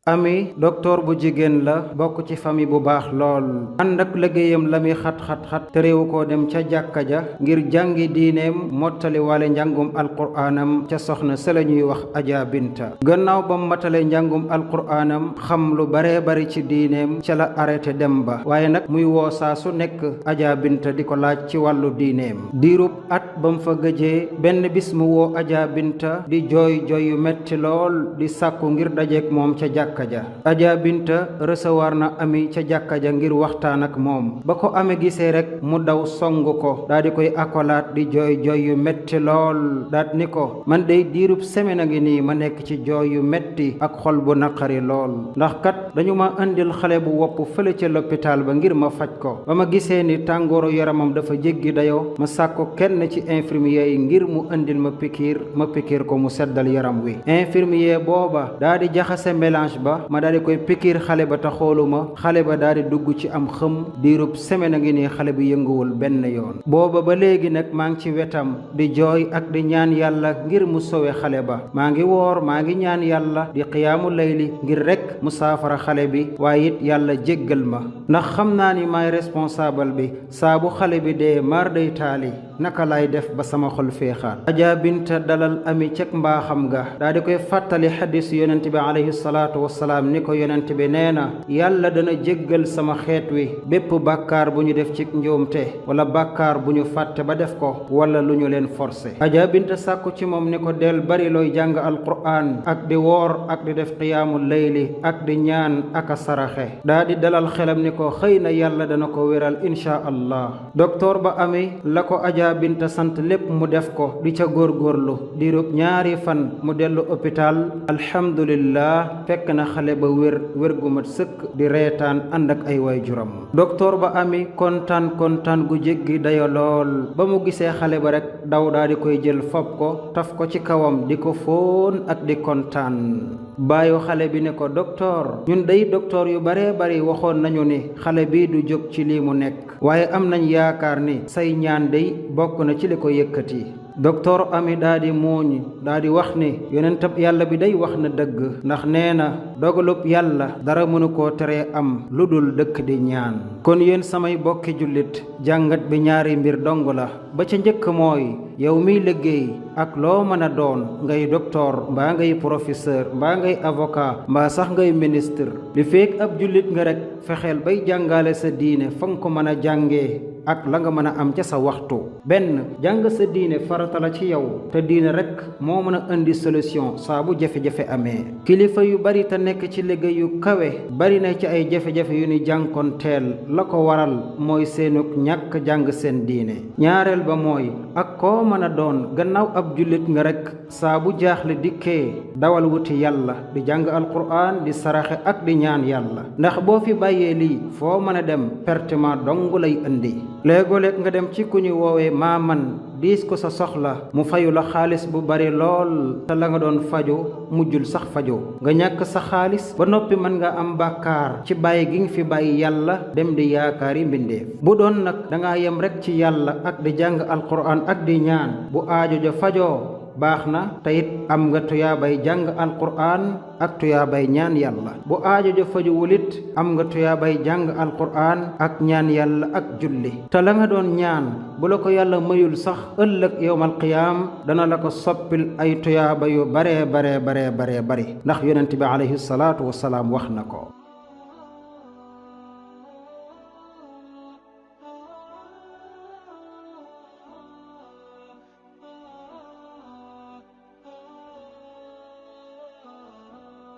ami docteur bu jigéen la bokk ci famille bu baax lool ànd ak liggéeyam la muy xat-xat-xat te réewu koo dem ca jàkka ja ngir jàngi diineem mottali wale njàngum alquraanam ca soxna sa la ñuy wax Adja Binta gannaaw ba matale njàngum alquraanam xam lu baree bari ci diineem ca la arrêté dem ba waaye nag muy woo saa su nekk Adja Binta di ko laaj ci wàllu diineem diirub at ba mu fa gëjee benn bis mu woo Adja Binta di jooy yu metti lool di sàkku ngir dajeek moom ca jàkka ja Adja Binta recevoir na ami ca jàkka ja ngir waxtaan ak moom ba ko ame gisee rek mu daw song ko daa di koy akolaat di jooy yu metti lool daat ni ko man dey diirub semaine a ngi nii ma nekk ci jooy yu metti ak xol bu naqari lool ndax kat dañu ma indil xale bu wopp fële ca l'hôpital ba ngir ma faj ko ba ma gisee ni tàngooru yaramam dafa jéggi dayoo ma sàkku kenn ci infirmier yi ngir mu indil ma pikiir ko mu seddal yaram wi infirmier booba daa di jaxase mélange ba ma daa di koy pikiir xale ba te xooluma xale ba daa di dugg ci am xëm diirub semaine a ngi nii xale bi yënguwul benn yoon booba ba léegi nag maa ngi ci wetam di jooy ak di ñaan yàlla ngir mu sowe xale ba maa ngi woor maa ngi ñaan yàlla di xiyaamu layli ngir rek mu saafara xale bi waaye it yàlla jéggal ma ndax xam naa ni maay responsable bi saa bu xale bi dee maar day taali naka lay def ba sama xol féexaat Adja Binta dalal ami cek mbaaxam ga daa di koy fàttali xadiis yonent bi alayhi salaatu wasalaam ni ko yonent bi nee na yàlla dana jéggal sama xeet wi bépp bàkkaar bu ñu def ci njuumte wala bàkkaar bu ñu fàtte ba def ko wala lu ñu leen forcé Adja Binta sàkku ci moom ni ko del bari looy jàng alquraan ak di woor ak di def qiyaamu layli ak di ñaan ak a saraxe daa di dalal xelam ni ko xëy na yàlla dana ko wéral inchaa allah docteur ba ami la ko Adja Binta sant lépp mu def ko di ca góorgóorlu diirub ñaari fan mu dellu hôpital alhamdulillah fekk na xale ba wér gu mat sëkk di reetaan ànd ak ay waajuram docteur ba ami kontaan gu jéggi dayo lool ba mu gisee xale ba rek daw daa di koy jël fob ko taf ko ci kawam di ko fóon ak di kontaan baayu xale bi ne ko docteur ñun day docteur yu baree bari waxoon nañu ni xale bii du jóg ci lii mu nekk waaye am nañ yaakaar ni say ñaan day bokk na ci li ko yëkkati docteur ami daa di muuñ daa di wax ni yonentab yàlla bi day wax na dëgg ndax nee na dogalub yàlla dara mënu koo teree am lu dul dëkk di ñaan kon yéen samay bokki jullit jàngat bi ñaari mbir dong la ba ca njëkk mooy yow miy liggéey ak loo mën a doon ngay docteur mbaa ngay professeur mbaa ngay avocat mbaa sax ngay ministre li feek ab jullit nga rek fexeel bay jàngale sa diine fa nga ko mën a jàngee ak la nga mën a am ca sa waxtu benn jàng sa diine farata la ci yow te diine rek moo mën a indi solution saa bu jafe-jafe amee kilifa yu bari te nekk ci liggéey yu kawe bari na ci ay jafe-jafe yu ni jànkonteel la ko waral mooy seenug ñàkk jàng seen diine ñaareel ba mooy ak koo mën a doon gannaaw ab jullit nga rek saa bu jaaxle dikkee dawal wuti yàlla di jàng alquran di saraxe ak di ñaan yàlla ndax boo fi bàyyee lii foo mën a dem pertement dong lay indi léegoo-léeg nga dem ci ku ñu woowee maaman diis ko sa soxla mu fayu la xaalis bu bari lool te la nga doon faju mujjul sax faju nga ñàkk sa xaalis ba noppi mën nga am bàkkaar ci bàyyi gi nga fi bàyyi yàlla dem di yaakaari mbindeef bu doon nag dangaa yem rek ci yàlla ak di jàng alquran ak di ñaan bu aajo ja fajoo baax na te it am nga tuyaabay jàng alquraan ak tuyaabay ñaan yàlla bu aajo ja fajuwul it am nga tuyaabay jàng alquraan ak ñaan yàlla ak julli te la nga doon ñaan bu la ko yàlla mayul sax ëllëg yowmal qiyaam dana la ko soppil ay tuyaaba yu bare bari ndax yonent bi alayhi salaatu wasalaam wax na ko